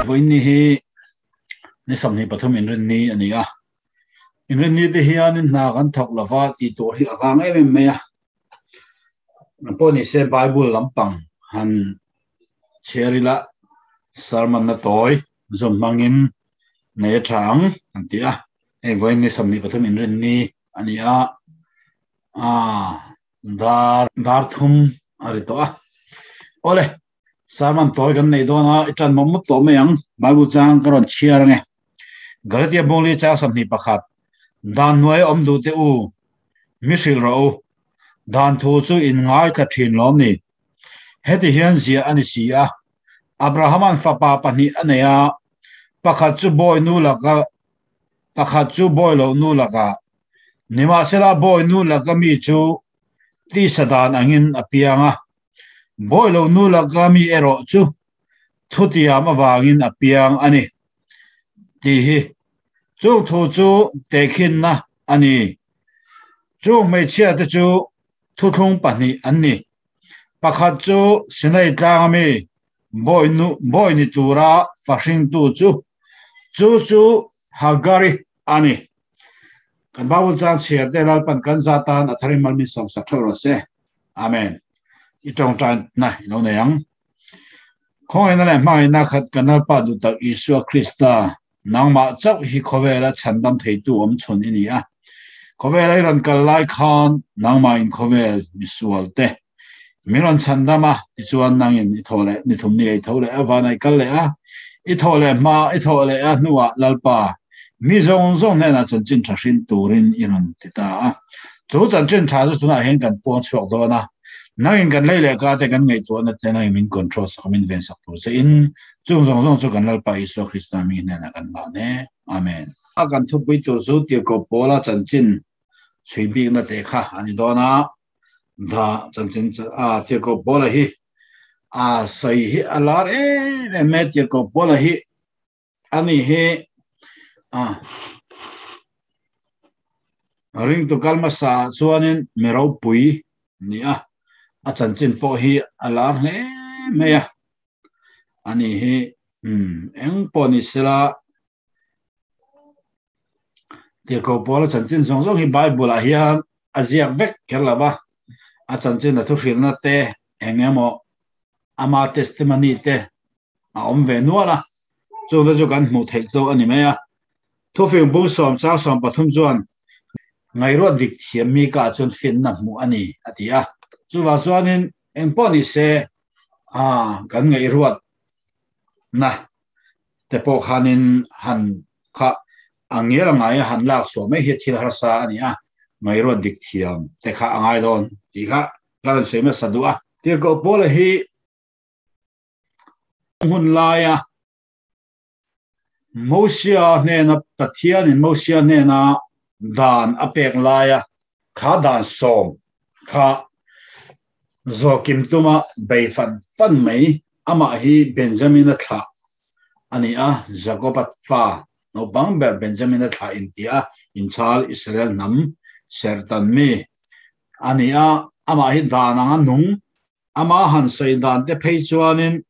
Vawiin hi ni 23 inrinni a ni a. Inrinni te hianin hna kan thawk lova tih tur hi a vang em em mai a. Pawh ni se Bible lampang han chhiar ila sermon na tawi zawm hmangin nei a tha ang an ti a. Hei vawiin ni 23 inrinni a ni a. Dar dar thum a ri tawh a. Awle, sermon tawi kan nei dawn a, i tan mawp mawp tawh mai ang. Bible chang ka rawn chhiar ange. Galatia bungli chang 21. Dan hnuai a awm duh te u, mi hrilh rawh u. Dan thu chu in ngaithla thin lawm ni. Heti hian zia a ni si a. Abrahama'n fapa pahnih a nei a, pakhat chu bawi nu laka pakhat chu bawi loh nu lakah Nimahsela bawi nu laka mi chu tisa dan angin a piang a, bawi lo nu laka mi erawh chu thutiam avangin a piang a ni tih hi. Chung thu chu tehkhinna a ni. Chung hmeichhiate chu thuthlung pahnih an ni. Pakhat chu Sinai tlanga mi bawi nu bawi ni tura fahringtu chu, chu chu Hagari a ni. Kan Bible chang chhiar te Lalpan kan za tan a tharin mal min sawm sak theuh rawh se. Amen. I tawngtai na i lo nei ang. Khawngaihna leh hmangaihna khat kan Lalpa duh tak Isua Krista nangmah chauh hi khawvela chhandam theitu awm chhun i ni a. Khawvela i rawn kal lai khan nangmah in khawvel misual te min rawn chhandam a, tichuan nangin i thaw leh ni thum ni a i tho leh a, vanah i kal leh a, i thawh leh hma i thawh leh a hnuah Lalpa mi zawng zawng hnenah chanchin tha hrin turin i rawn ti ta a. Chu chanchin tha chu tunah hian kan puang chhuak dawn a, nangin kan lei leh ka te kan ngaihtuahna te nangin min control sak a, min ven sak tur che in chung zawng zawng chu kan Lalpa Isua Krista mi hnenah kan hlan e. Amen. A kan thupui tur chu Tirhkoh Paula chanchin chhui bikna te kha a ni dawn a. Da chanchin a Tirhkoh Paula hi a sawi hi a lar em em mai Tirhkoh Paula hi ani hi a ringtu kal hmasa chuanin mi ropui ni a a chanchin pawh hi a lar hle mai a ani hi eng pawh ni sela Tirhkoh Paula chanchin zawng zawng hi Bible-ah hian a ziak vek kher lo va, a chanchin a thuhrilhna te, eng emaw ama testimony te a awm ve nual a, chungte chu kan hmuh theih tawk a ni mai a. Thufing bung sawm chang sawm pathum chuan ngaihruat dik thiam mi kah chuan finna hmuh a ni a ti a. Chuvang chuanin engpawh ni se kan ngaihruat na te pawh khanin han kha a ngel ngai a han lak chhuah mai hi thil harsa a ni a, ngaihruat dik thiam te kha a ngai dawn tih kha ka rawn sawi hmasa duh a. Tirhkoh Paula hi hun laia Mosia hnena Pathianin Mosia hnena dan a pek laia kha dan sawm kha zawhkim tuma bei fan fan mai amah hi Benjamina thlah a ni a, Jakoba fa naupang ber Benjamina thlah intia inchhal Israel hnam serhtan mi a ni a, amah hi dan anga nung Ama han sawi dan te phei chuanin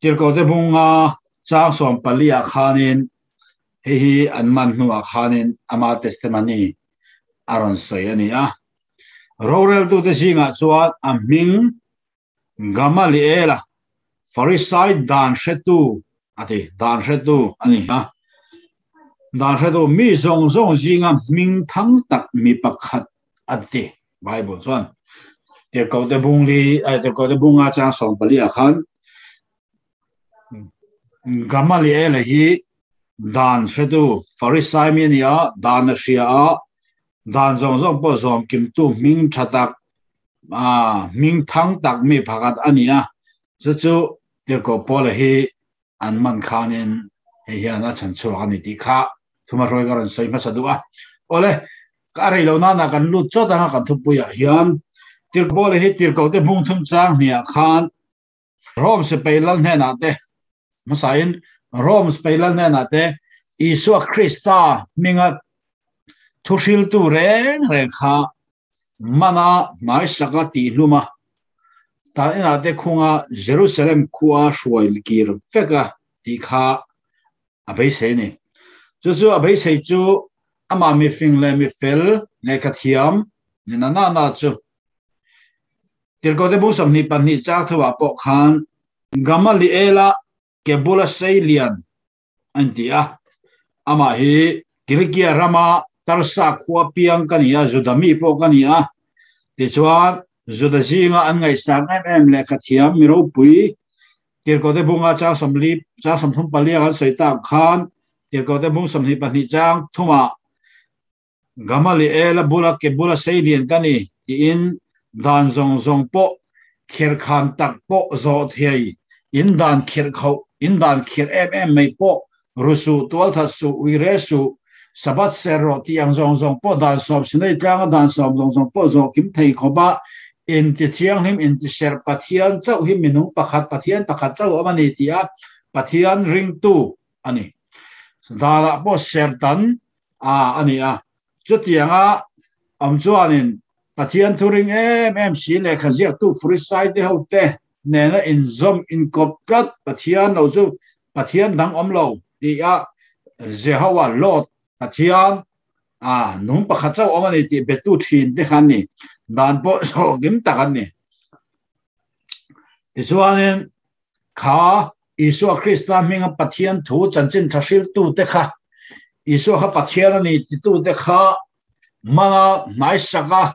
Tirhkohte bunga chang 14 ah khanin hei hi an man hnuah khanin ama testimony a rawn sawi a ni a. Roreltute zingah chuan a hming Gamaliela, Farisai dan hretu a ti, dan hretu a ni a. Dan hretu mi zawng zawng zinga hming thang tak mi pakhat a ti. Bible chuan Tirhkohte bung li eh Tirhkohte bunga chang 14 ah khan Gamaliel hi dan hretu Farisai mi a ni a, dan a hria a, dan zawng zawng pawh zawm kimtu hming tha tak a hming thang tak mi pakhat a ni a. Chu chu Tirhkoh Paula hi an man khanin hei hian a chhan chhuak a ni tih kha Thumahruai ka rawn sawi hmasa duh a. Awle, ka rei lo nana kan lut chawt anga kan thupuiah hian Tirhkoh hi Tirhkohte hmung thum chang hniah khan Rome sipai lal hnenah te hmasain Rome sipai lal hnenah te Isua Krista hminga thuhriltu reng reng kha mana hnaisaka tihhlum a, tan inah te khunga Jerusalem khua hruai kir vek a tih kha. A beisei a ni. Chu chu a beisei chu amah mifing leh mifel lehkha thiam ni na na na chu. Tirhkohte bung 22 chang thuah pawh khan Gamaliela ke bula sei lian an ti a. Amah hi Kilikia rama Tarsa khua piang ka ni a, Juda mi pawh ka ni a. Tichuan, Juda zinga an ngaihsak em em lehkha thiam mi ropui Tirhkohte bunga chang 40 chang 34 a kan sawi tak khan Tirhkohte bung 22 chang thumah Gamaliela bula ke bula sei lian ka ni tiin dan zawng zawng pawh khirkhan tak pawh zawh thei in dan khirh khoh in dan khirh em em mai pawh ru suh tualthat suh uire suh Sabbath ser rawh tih ang zawng zawng pawh dan sawm Sinai tlanga dan sawm zawng zawng pawh zawh kim thei khawp a inti thianghlim inti serh Pathian chauh hi minung pakhat Pathian pakhat chauh awm a ni tih a Pathian ringtu a ni. Danah pawh serhtan a a ni a. Chutianga awm chuanin Pathian thu ring em em si lehkha ziaktu Furisai te ho te nena inzawm inkawp tlat Pathian lo chu Pathian dang awm lo tih a Jehovah Lord Pathian a nung pakhat chauh awm a ni tih betu thin te kha an ni. Dan pawh zawh kim tak an ni. Tichuanin Kha Isua Krista hminga Pathian thu chanchin tha hriltute kha, Isua kha Pathian a ni titute kha mana hnaisak a,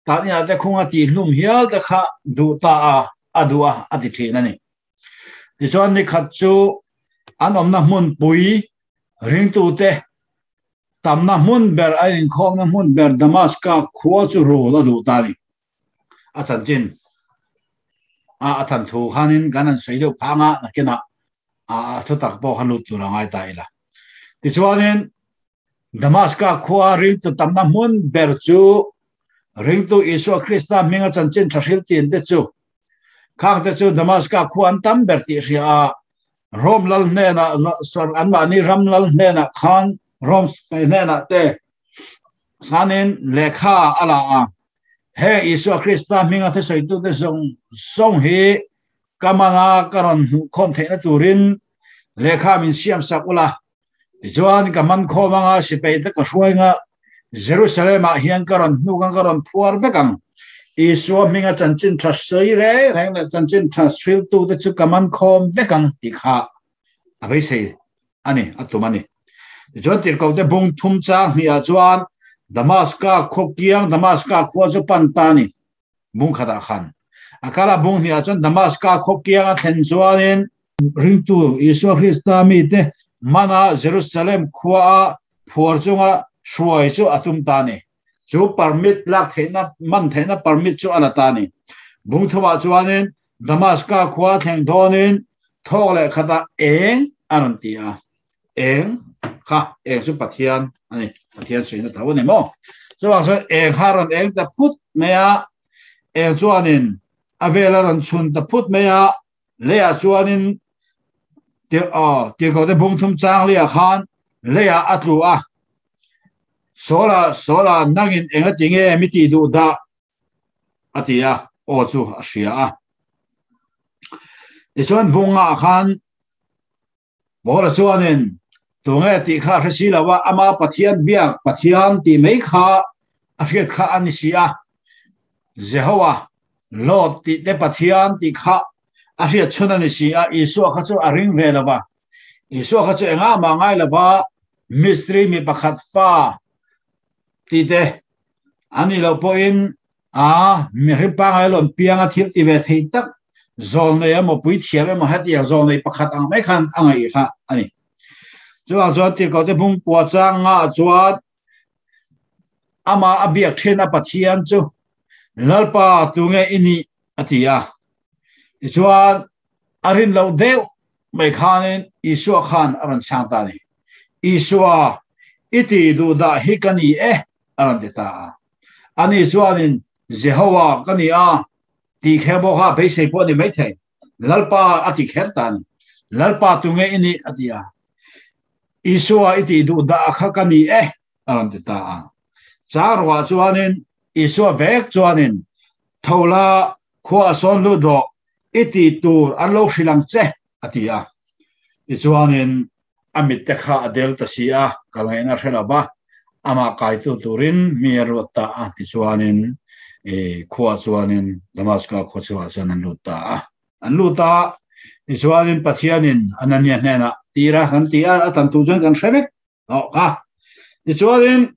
tan inah te khunga tihhlum hial te kha duh ta a, a duh a, a ti thin a ni. Tichuan nikhat chu an awmna hmunpui ringtute tamna hmun ber, a inkhawmna hmun ber Damaska khua chu rul a duh ta a ni. A chanchin a a than thu khanin kan han sawi deuh phang a, nakinah a thutak pawh kha lut tur a ngai ta ila. Tichuanin Damaska khua ringtu tamna hmun ber chu ringtu Isua Krista hminga chanchin tha hril tin te chu khang te chu Damaska khua an tam ber tih hria a Rom lal hnenah anmahni ram lal hnenah khan Rom hnenah te Sanin lehkha a la a, He Isua Krista hminga thusawitute zawng zawng hi ka mana ka rawn hmuhkhawm theihna turin lehkha min siamsak ula, tichuan ka hmankhawm anga sipaite ka hruai nga Jerusalem-ah hian ka rawn hnuk ang, ka rawn phuar vek ang. Isua hminga chanchin tha sawi reng reng leh chanchin tha hriltute chu ka mankhawm vek ang tih kha a beisei a ni, a tum a ni. Tichuan tirhkohte bung thum chang hnih ah chuan Damaska khaw kiang Damaska khua chu pan ta a ni, bung khatah khan. A kal a bung hnih ah chuan Damaska khaw kiang a thlen chuanin ringtu Isua Krista mite mana Jerusalem khua a phuar chunga hruai chu a tum ta a ni. Chu permit lak theihna, man theihna permit chu a la ta a ni. Bung thumah chuanin Damaska khua thleng dawnin thawk leh khatah eng a rawn ti a. Eng kha, eng chu Pathian a ni, Pathian suihna tho a ni maw? Chuvang chuan eng kha a rawn eng ta phut mai a, eng chuanin a vel a rawn chhun ta phut mai a, leiah chuanin tirhkohte bung thum chang leiah khan leiah a tlu a. Sawla, Sawla, nangin engati nge mi tih duh dah? a ti a, aw chu a hria a. Tichuan bungah khan Paula chuanin tunge tih kha a hre si lo a, ama Pathian biak Pathian tih mai kha a hriat kha a ni si a. Jehovah, Lord tih te Pathian tih kha a hriat chhun a ni si a, Isua kha chu a ring ve lo va. Isua kha chu engah mah ngai lo va, mistiri mi pakhat fa tih te a nih loh pawhin a mihring pangngai lawn pianga thil ti ve thei tak zawlnei emaw puithiam emaw hetiang zawlnei pakhat ang mai khan a ngaih kha a ni. Chuvang chuan tirhkohte bungkua changa chuan amah a biak thin a Pathian chu Lalpa tunge i nih a ti a. Tichuan a rin loh deuh mai khanin Isua khan a rawn chhang ta a ni. Isua, i ti duh dah hi ka ni e, a rawn ti ta a. Ani chuanin, Jehovah ka ni a, tih kher bawk a beisei pawh a ni maithei. Lalpa a ti kher ta a ni. Lalpa tunge i nih? a ti a. Isua, i ti duh dah kha ka ni e, a rawn ti ta a. Changruah chuanin Isua vek chuanin, Tho la, khua a sawn lut rawh, i tih tur an lo hrilh ang che, a ti a. Tichuanin A mit te kha a del ta si a, kal ngaihna hre lo va, amah kaitu turin mi a ruat ta a, tichuanin khua chuanin Damaska khua chhuah chuan an lut ta a. An lut a, tichuanin Pathianin Anania hnenah tir a kan ti a, a tan tu chuan kan hre vek tawh kha. Tichuanin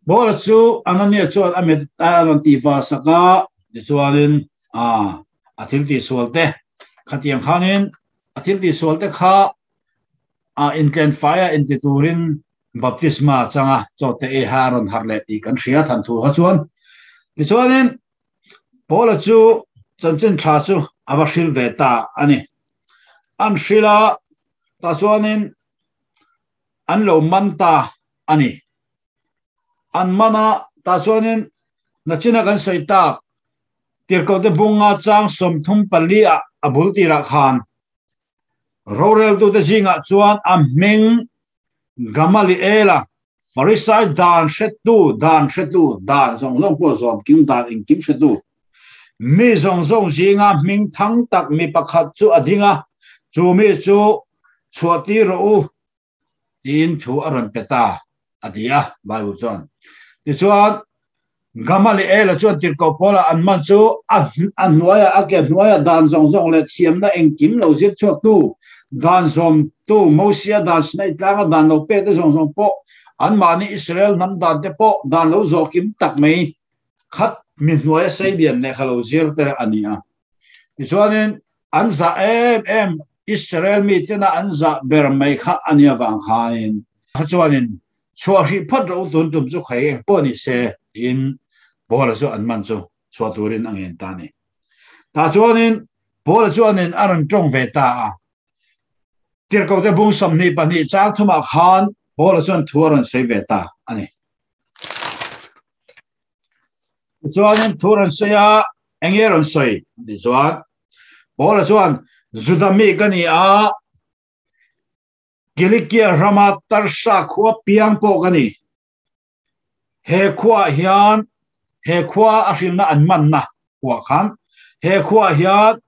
Paula chu Anania chuan a mit a rawn tih var sak a, tichuanin a thil tihsual te khatiang khanin a thil tihsual te kha a intlen faia inti turin baptisma changa chaw te ei ha a rawn harh leh tih kan hria than thu kha chuan. Tichuanin Paula chu chanchin tha chu a va hril ve ta a ni. An hril a, tah chuanin an lo man ta a ni. An man a, tah chuanin nachina kan sawi tak Tirhkohte bunga chang 34 ah a bul tirah khan roreltute zingah chuan a hming Gamaliela, Farisai dan hretu, dan hretu, dan zawng zawng pawh zawm kim dan engkim hretu, mi zawng zawng zinga hming thang tak mi pakhat chu a ding a, chu mi chu chhuahtir rawh u tiin thu a rawn pe ta, a ti a, Bible chuan. Tichuan, Gamaliela chuan tirhkoh Paula an man chu a a hnuaia a ke hnuaia dan zawng zawng leh thiamna engkim lo zir chhuaktu, dan zawmtu, Mosia dan Sinai tlanga dan lo pekte zawng zawng pawh anmahni Israel hnam dan te pawh dan lo zawh kim tak mai khat mi hnuaia seilian lehkha lo zir te a ni a. Tichuanin an zah em em Israel mitena an zah ber mai kha a nia vang khanin kha chuanin chhuah hrih phawt rawh u tun tum chu khai eng pawh ni se tiin Paula chu an man chu chhuah turin a ngen ta a ni. Tah chuanin Paula chuanin a rawn tawng ve ta a. Tirhkohte bung 22 chang thumah khan Paula chuan thu a rawn sawi ve ta a ni. Tichuanin thu rawn sawi a, eng nge rawn sawi? An tih chuan Paula chuan, Juda mi ka ni a, Kilikia rama Tarsa khua piang pawh ka ni. He khuaah hian, he khua a hrilhna an manna khuah khan, he khuaah hian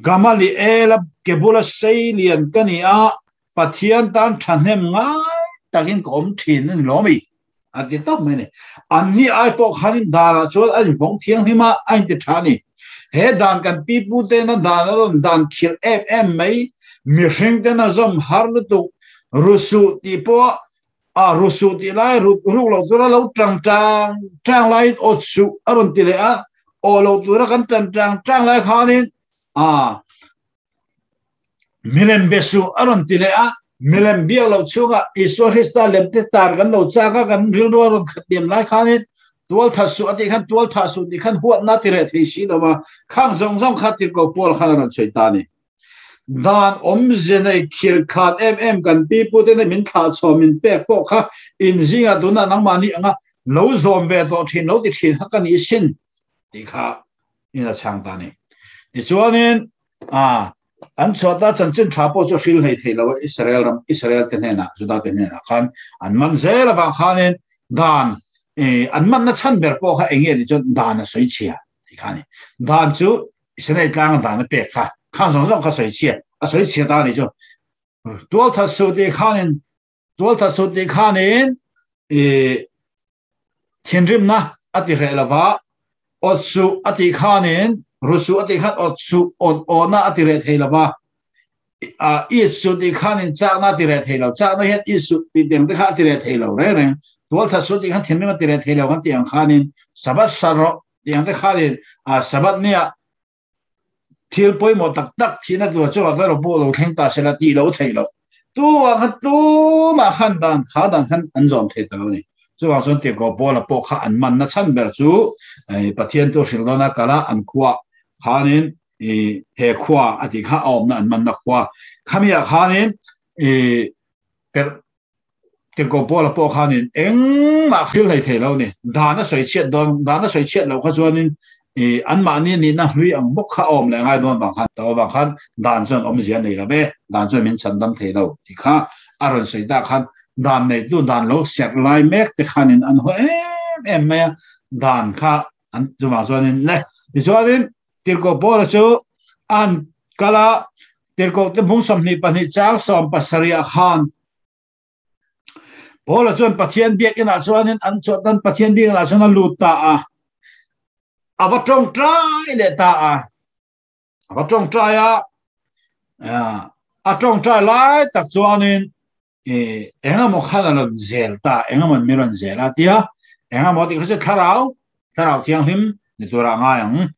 Gamaliela ke bula sei lian ka ni a, Pathian tan thahnem ngai takin ka awm thin a ni lo mi? A ti tawp mai a ni. Anni ai pawh khanin danah chuan a invawng thianghlim a, a inti tha a ni. He dan kan pi pu tena dan a rawn dan khirh em em mai, mihring tena zawm har lutuk, rusuh tih pawh a rusuh tih lai ruk ruk loh tura lo tang tang tang laiin awt suh a rawn ti leh a, aw lo tura kan tan tang tang lai khanin a milem be suh a rawn ti leh a, milem biak loh chhungah Isua Krista lem te tar kan lo chak a, kan rilru a rawn khat liam lai khanin tual that suh a tih khan tual thah suh tih khan huatna ti reh thei si lo a, khang zawng zawng kha tirhkoh Paul khan a rawn sawi ta a ni. Dan awmze nei khir khat em em kan pi pu te min thlah chhuah min pek pawh kha in zingah tunah nangmahni anga lo zawm ve tawh thin lo ti thin kha ka ni sin tih kha in a chhang ta ni. Tichuanin a an chhuah ta chanchin tha pawh chu hril hlei thei lo a Israel ram Israel te hnenah Juda te hnenah khan an man zel avang khanin dan an manna chhan ber pawh kha eng nge ni chuan dan a sawi chhia tih kha a ni. Dan chu Sinai tlanga dan a pek kha khang zawng zawng kha sawi chhia a sawi chhia ta a ni chu. Tualthat suh tih khanin tualthat suh tih khanin i thinrimna a ti hreh lova, awt suh a tih khanin ru suh a tih khan awt suh awt awhna a ti reh thei lova, a it suh tih khanin chakna a ti reh thei lo, chakna hian it suh tih teng te kha a ti reh thei lo reng reng. Tualthat suh tih khan thinrim a ti reh thei lo kan tih ang khanin Sabbath sar rawh Tiang te khanin a Sabbath nia thil pawimawh tak tak thihna tur chungah ka rawh pawh lo thleng ta sela tih lo theih loh. Tu vang khan tumah khan dan kha dan khan an zawm thei ta lo a ni. Chuvang chuan Tirhkoh Paula pawh kha an manna chhan ber chu Pathian tu hrilh dawna kal a, an khua khanin he khua a tih kha a awmna an manna khua khamiah khanin Tirhkoh Paula pawh khanin engmah thil hlei thei lo a ni. Dan a sawi chhiat dawn, dan a sawi chhiat loh kha chuanin i anmahni nihna hlui ang bawk kha a awm leh ngai dawn vang khan to vang khan dan chuan awmzia a nei lo ve, dan chuan min chhan dam thei lo tih kha a rawn sawi tak khan dan neitu dan lo serh lai mek te khanin an haw em em mai a, dan kha an chuvang chuanin le. Tichuanin Tirhkoh Paula chu a han kal a. Tirhkohte bung 22 chang 70 ah khan Paula chuan Pathian biakinah chuanin an chuan Pathian biakinah chuan a lut ta a. A va tawngtai leh ta a. A va tawngtai a. A tawngtai lai tak chuanin engemaw khan a rawn zel ta, engemaw mi rawn zel a tia, engemaw tih kha chu thlarau, thlarau thianghlim ni turah ngai ang,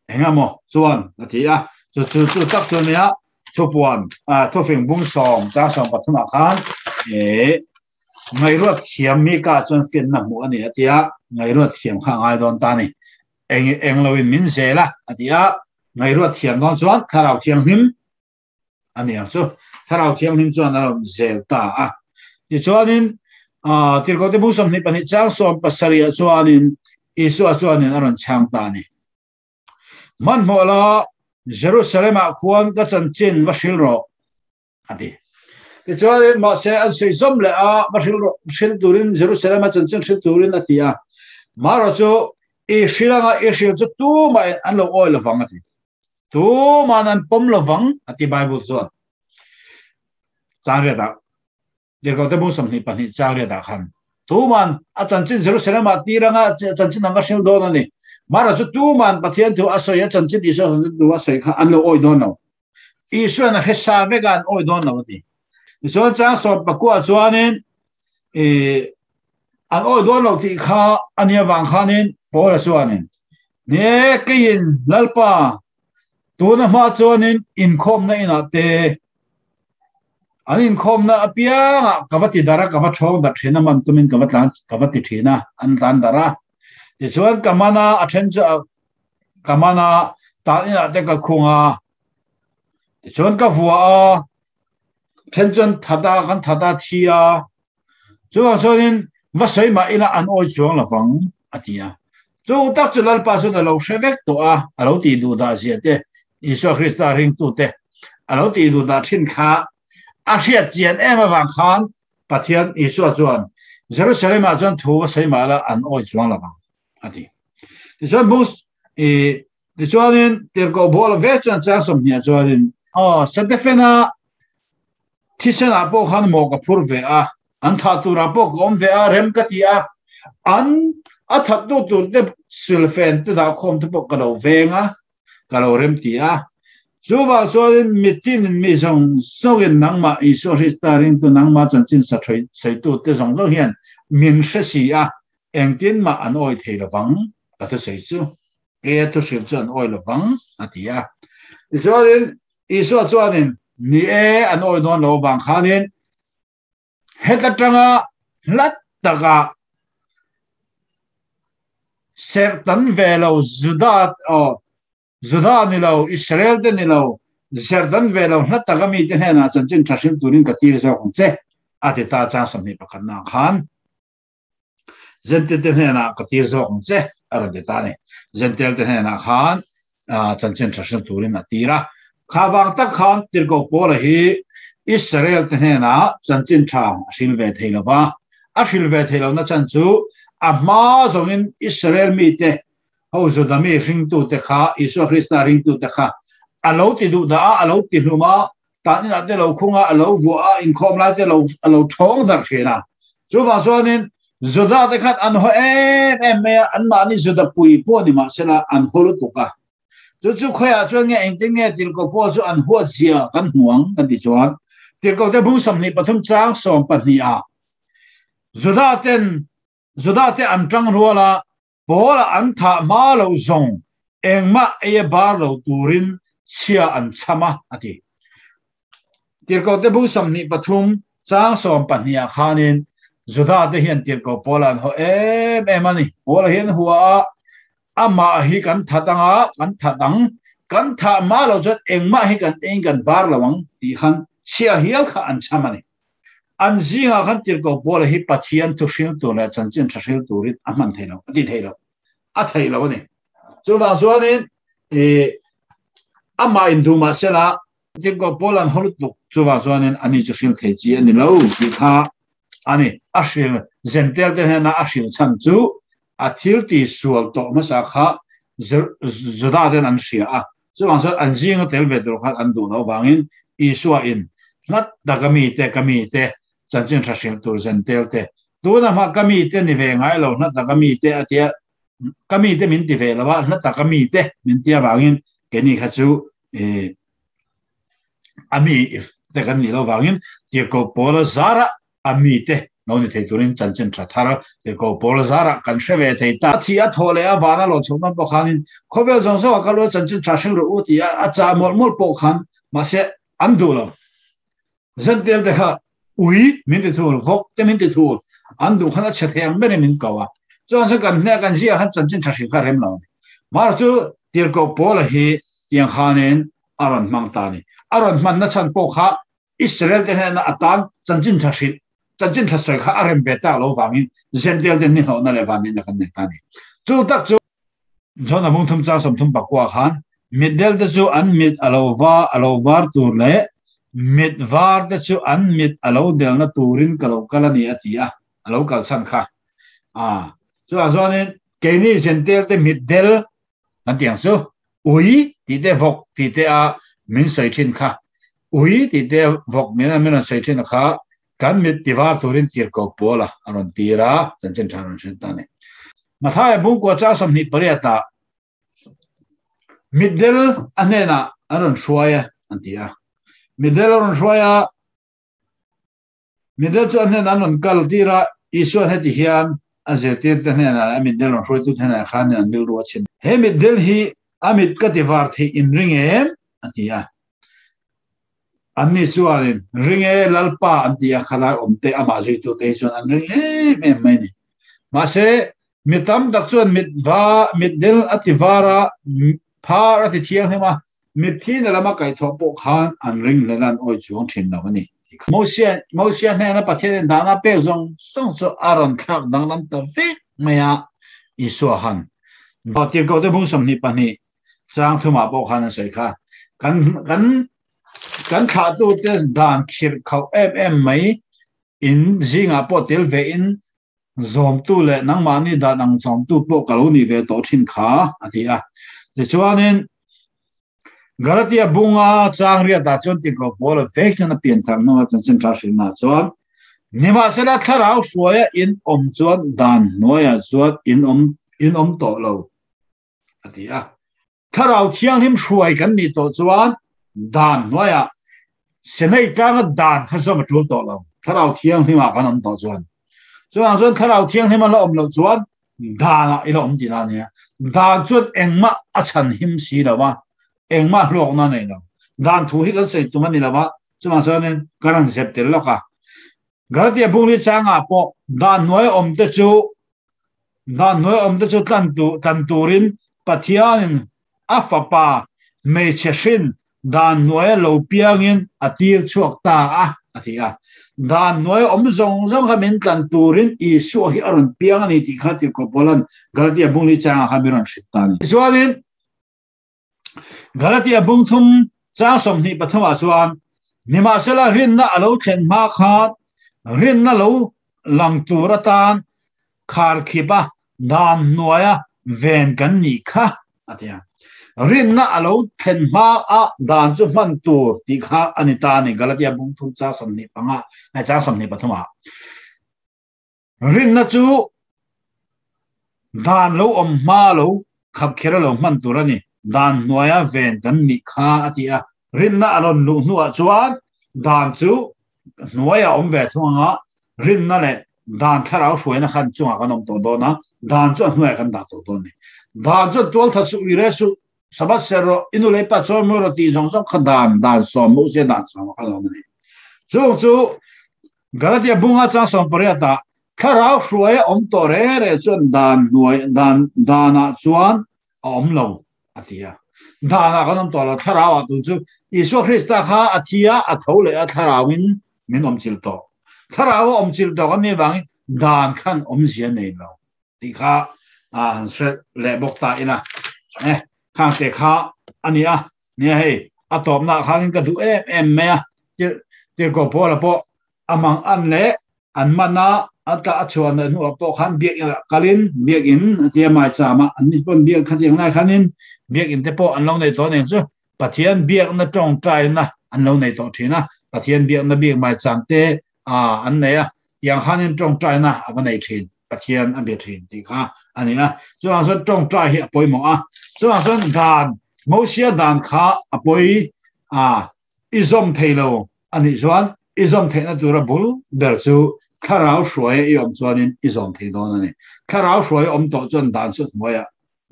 engemaw chuan a ti a, chu chu chu tak chu nia thupuan, thufing bung sawm chang sawm pathumah khan ngaihruat thiam mi ka chuan finna hmuh a ni a tia, ngaihruat thiam kha a ngai dawn ta a ni, eng eng loin min zel a a ti a, ngaihruat thiam dawn chuan thlarau thianghlim a ni ang chu. Thlarau Thianghlim chuan a rawn zel ta a. Tichuanin, Tirhkohte bu 22 chang 70 ah chuanin Isua chuanin a rawn chhang ta a ni. Hmanhmawh la, Jerusalem-ah khuan ka chanchin va hrilh rawh, a ti. Tichuanin, mahse an sawi zawm leh a, va hrilh rawh, hrilh turin, Jerusalem-a chanchin hrilh turin a ti a. Marawh chu, i hrilh anga i hrilh chu tumahin an lo awi lovang, a ti. Tuman an pawm lovang, a ti Bible chuan. Chang riatah, Tirhkohte bung 22 chang riatah khan, Tuman a chanchin Jerusalem-ah tir anga chanchin an va hril dawn a ni. Mara chu tuman Pathian thu a sawi, a chanchin Isua chanchin thu a sawi kha an lo awih dawn lo. Isuan a hre sa vek a, an awih dawn lo a ti. Tichuan chang 19 chuanin an awih dawn lo tih kha a nia vang khanin Paula chuanin, Ni keiin Lalpa, tuna hma chuanin inkhawmna inah te, an inkhawmna apiangah ka va ti darh a, ka va ṭhawng darh ṭhin a, man tumin ka va tlan, ka va ti ṭhin a, an tlan darh a. Tichuan ka man a, a ṭhen chu ka man a, tan inah te ka khung a, tichuan ka vua a, ṭhen chuan that a, kan that a, thi a. Chuvang chuanin va sawi mah ila an awi chuang lovang, a ti a. Chu tak chu Lalpa chuan a lo hre vek tawh a, a lo tih duh dah zia te, Isua Krista ringtute a lo tih duh dah thin kha a hriat chian em avang khan Pathian Isua chuan Jerusalem-ah chuan thu va sawi mah ila an awi chuang lovang, a ti. Tichuan bung i tichuanin tirhkoh Paula ve chuan chang 20 chuanin, Aw, Setefena Thisenah pawh khan maw ka phur ve a, an thah turah pawh ka awm ve a, rem ka ti a, an a thattu tur te silfen te dahkhawm te pawh ka lo veng a, ka lo rem ti a. Chuvang chuanin mitinin mi zawng zawngin nangmah Isua Hrista ringtu nangmah chanchin sa sawitu te zawng zawng hian min hre si a, engtin mah an awi thei lovang ka thusawi chu. Keia thuhrilh chu an awi lovang a ti a. Tichuanin Isua chuanin, Ni e, an awi dawn lo avang khanin heta tanga hlat taka serh tan ve lo Juda, aw, Juda ni lo, Israel te ni lo, serh tan ve lo hlat taka mite hnenah chanchin tha hrilh turin ka tir zawk ang che, a ti ta chang 21 ah khan. Zentel te hnenah ka tir zawk ang che, a rawn ti ta a ni. Zentel te hnenah khan chanchin tha hrilh turin a tir a. Kha vang tak khan Tirhkoh Paula hi Israel te hnenah chanchin tha a hrilh ve thei lo va. A hrilh ve thei lohna chan chu a hma zawngin Israel mite ho Juda mi hringtute kha, Isua Krista ringtute kha a lo ti duh dah a, a lo ti hlum a, tan inah te lo khung a, a lo vuah a, inkhawm lai te lo a lo ṭhawng darh ṭhin a. Chuvang chuanin Juda te khan an haw em em mai a, anmahni Juda pui pawh ni mah sela an haw lutuk a. Chu chu khawiah chuan nge engtin nge Tirhkoh pawh chu an huat zia kan hmu ang kan ti chuan Tirhkoh te bung 23 chang 12 ah Juda ten Juda te an ṭang rual a, Paula an thah hma loh zawng engmah ei a bar lo turin chhia an chham a, a ti. Tirhkohte bu 23 chang 12 ah khanin Juda te hian tirhkoh Paula an haw em em a ni. Paula hian hua a, amah hi kan that anga, kan that ang, kan thah hma loh chuan engmah hi kan eiin kan bar lo ang tih khan chhia hial kha an chham a ni. An zingah khan Tirhkoh Paula hi Pathian thu hril tur leh chanchin tha hril turin a hman thei lo, a ti thei lo, a thei lo a ni. Chuvang chuanin amah induh mah sela Tirhkoh Paula'n haw lutuk chuvang chuanin ani chu hril thei chi a ni lo tih kha a ni. A hril Zentel te hnena a hril chhan chu a thil ti sual tawh hmasa kha Juda ten an hria a, chuvang chuan an zinga tel ve tur khan an duh loh vangin Isua in hlat taka mite ka mite chanchin tha hrilh tur zen tel te tuna hma ka mite ni ve ngai lo hlat taka mite a tia ka mite min ti ve lova hlat taka mite min tia vangin keini kha chu a mi te kan nih loh vangin Tirhkoh Paula zara a mite lo ni thei turin chanchin tha thar Tirhkoh Paula zara kan hre ve thei ta. A thi a thawh leh a vana lo chhuk nawn pawh khanin khawvel zawng zawng a kal ula chanchin tha hril rawh u tih a chah mawlh mawlh pawh khan mahse an duh lo. Zentel te kha ui min ti thul, vawk te min ti thul, an duh khan a chhe thei ang berin min ko a. Chuan chu kan hneh kan ziah khan chanchin tha hril kha rem lo a ni. Mahra chu Tirhkoh Paula hi tiang khanin a rawn hmang ta a ni. A rawn hmanna chhan pawh kha Israel te hnena atan chanchin tha hrilh, chanchin tha sawi kha a rem ve tak lo vangin Gentile te nihlawhna leh vanneihna kan nei ta a ni. Chu tak chu John a bung thum chang 30 pakua khan mitdel te chu an mit a lo va a lo var tur leh mit var te chu an mit a lo delna turin ka lo kal a ni a ti a, a lo kal chhan kha. A chuvang chuanin keini Gentile te mitdel Kan tih ang chu, ui tih te vawk tih te a min sawi thin kha, ui tih te vawk min min rawn sawi thin kha kan mit tivar turin tirko pawl a a rawn tir a, chanchin tha rawn hrilh ta a ni. Mathaia bungkua chang 28 ah mitdel a hnenah an rawn hruai a an ti a, mitdel a rawn hruai a, Mitdel chu a hnenah an rawn kal tir a, Isua'n heti hian a zirtirte hnenah leh a mitdel rawn hruaitute hnenah khan an rilru a chhin. He mitdel hi a mit ka ti var theih in ring em? a ti a. Anni chuanin, Ring e, Lalpa, an ti a, khalai awmte amah zuitute hi chuan an ring em em mai a ni. Mahse, mi tam tak chuan mit va, mitdel a ti var a, phar a ti thianghlim a, mitthi na lama kaihthawh pawh khan an ring hlen a, an awi chuang thin lo a ni. Mosia, Mosia hnena Pathianin dahna pek zawng zawng chu a rawn thlak danglam ta vek mai a, Isua han Tirhkohte bung 22 chang thumah pawh khan an sawi kha, kan, kan, kan thlahtute dan khirh khauh em em mai in zingah pawh tel ve in Zawmtu leh nangmahni dan ang zawmtu pawh ka lo nih ve tawh thin kha, a ti a. Tichuanin, Galatia bunga chang riatah chuan Tirhkoh Paula vek hian a pian thar hnua chanchin tha hrilhnaah chuan, Nimahsela thlarau hruaia in awm chuan dan hnuaiah chuan in awm in awm tawh lo, a ti a. Thlarau Thianghlim hruai kan nih tawh chuan dan hnuaiah Senei tlanga dan kha zawm a tul tawh lo. Thlarau Thianghlimah kan awm tawh chuan. Chuvang chuan Thlarau Thianghlim a la awm loh chuan danah i la awm tihna a nia. Dan chuan engmah a chhan him si lo a, engmah hlawkna a nei lo. Dan thu hi kan sawi tum a ni lo a, chuvang chuanin ka rawn zep tel lawk a. Galatia bungli changah pawh dan hnuai awm te chu dan hnuai awm te chu tlan tu tlan turin Pathianin a fapa hmeichhe hrin dan hnuaia lo piangin a tir chhuak ta a a ti a. Dan hnuaia awm zawng zawng kha min tlan turin Isua hi a rawn piang a ni tih kha Tirhkoh Paula'n Galatia bungli changah khan min rawn hrilh ta a ni. Tichuanin Galatia bung thum chang 23 ah chuan, Nimahsela rinna a lo thlen hma khan rinna lo lang tur atan kharkhip a dan hnuaia ven kan nih kha, a ti a. Rinna a lo thlen hma a dan chu hman tur tih kha a ni ta a ni, Galatia bung thum chang 25 chang 23 ah. Rinna chu dan lo awm hma lo khap kher a lo hman tur a ni. Dan hnuaia ven kan nih kha a ti a. Rinna a rawn luh hnuah chuan dan chu hnuaia awm ve thung anga rinna leh dan thlarau hruaina khan chungah kan awm tawh dawn a, dan chu a hnuaiah kan dah tawh dawn a ni. Dan chuan tualthat suh, uire suh, Sabbath ser rawh, i nu leh i pa chawi mawi rawh tih zawng zawng kha dan, dan sawm, Moses dan sawm a kal awm a ni. Chung chu Galatia bunga chang 18 ah thlarau hruai a awm tawh re re chuan dan hnuai, dan, danah chuan a awm lo a ti a. Danah kan awm tawh lo, thlarau ah tun chu Isua Krista kha a thi a, a tho leh a thlarauin min awm chilh tawh. Thlarau a awm chilh tawh kan nih vangin dan khan awmzia nei lo. Tih kha han hre leh bawk ta ila e khang te kha a ni a nia hei a tawpna khanin ka duh em em mai a tirhkoh Paula pawh a mang an leh an man a a tla a chhuah na hnuah pawh khan biakinn ah kalin biakinn a tia mai cham a an ni pawn biak khatiang lai khanin biakinn te pawh an lo nei tawh nen chu Pathian biakna tawngtaina an lo nei tawh thin a, Pathian biakna bik maicham te an nei a, tiang khanin tawngtaina a va nei thin, Pathian a bia thin tih kha a ni a. Chuvang chuan tawngtai hi a pawimawh a, chuvang chuan dan, Mosia dan kha a pawi a, i zawm thei lo a nih chuan i zawm theihna tura bul ber chu thlarau hruaia i awm chuanin i zawm thei dawn a ni. Thlarau hruaia awm tawh chuan dan chu hnuaiah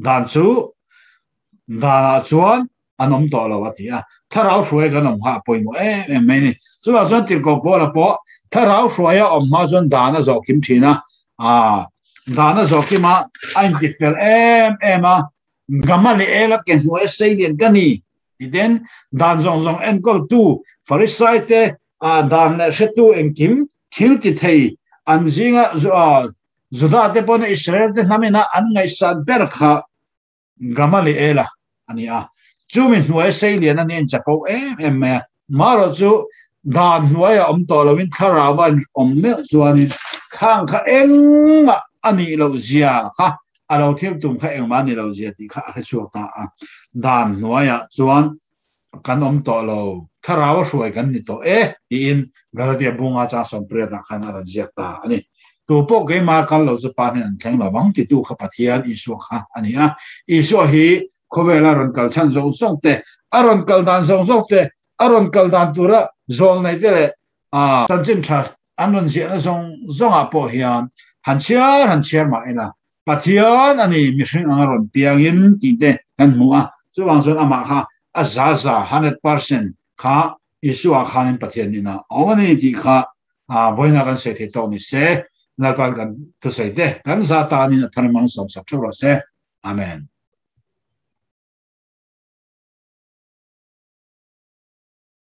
dan chu danah chuan an awm tawh lo a ti a. Thlarau hruai kan awm kha a pawimawh em em mai a ni. Chuvang chuan Tirhkoh Paula pawh thlarau hruaia awm hma chuan dan a zawh kim thin a, aa dan a zawh kim a, a intifel em em a, Gamaliela ke hnuaia seilian ka ni titen dan zawng zawng enkawltu Farisaite dan leh hretu engkim thil ti thei an zinga Juda te pawhin Israel te hnam ina an ngaihsan ber kha Gamaliela a ni a. Chumi hnuaia seilian a nia inchapo em em mai a. Marawh chu dan hnuaia awm tawh loin thlarau a awm meuh chuanin khang kha engmah a nih loh zia kha a lo thil tum kha engmah a ni lo zia tih kha a hre chhuak ta a. Dan hnuaiah chuan kan awm tawh lo, thlarau a hruai kan ni tawh e tiin Galatia bunga chang sawmpriatah khan a rawn ziak ta a ni. Tu pawh keimah kal lo chu Pa hnen an thleng lo vang titu kha Pathian Isua kha a ni a. Isua hi khawvela rawn kal chhan zawng zawng te, a rawn kal dan zawng zawng te, a rawn kal dan tura zawl nei te leh a chanchin tha an rawn ziahna zawng zawngah pawh hian han chhiar han chhiar mah ila Pathian a ni mihring anga rawn piangin tih te kan hmu a, chuvang chuan amah kha a za za, 100%, kha Isua khanin Pathian nihna a awm a ni tih kha vawiina kan sawi thei tawk ni se, Lalpan kan thusawi te kan za tanin a thar mang sawmsak theuh rawh se. Amen.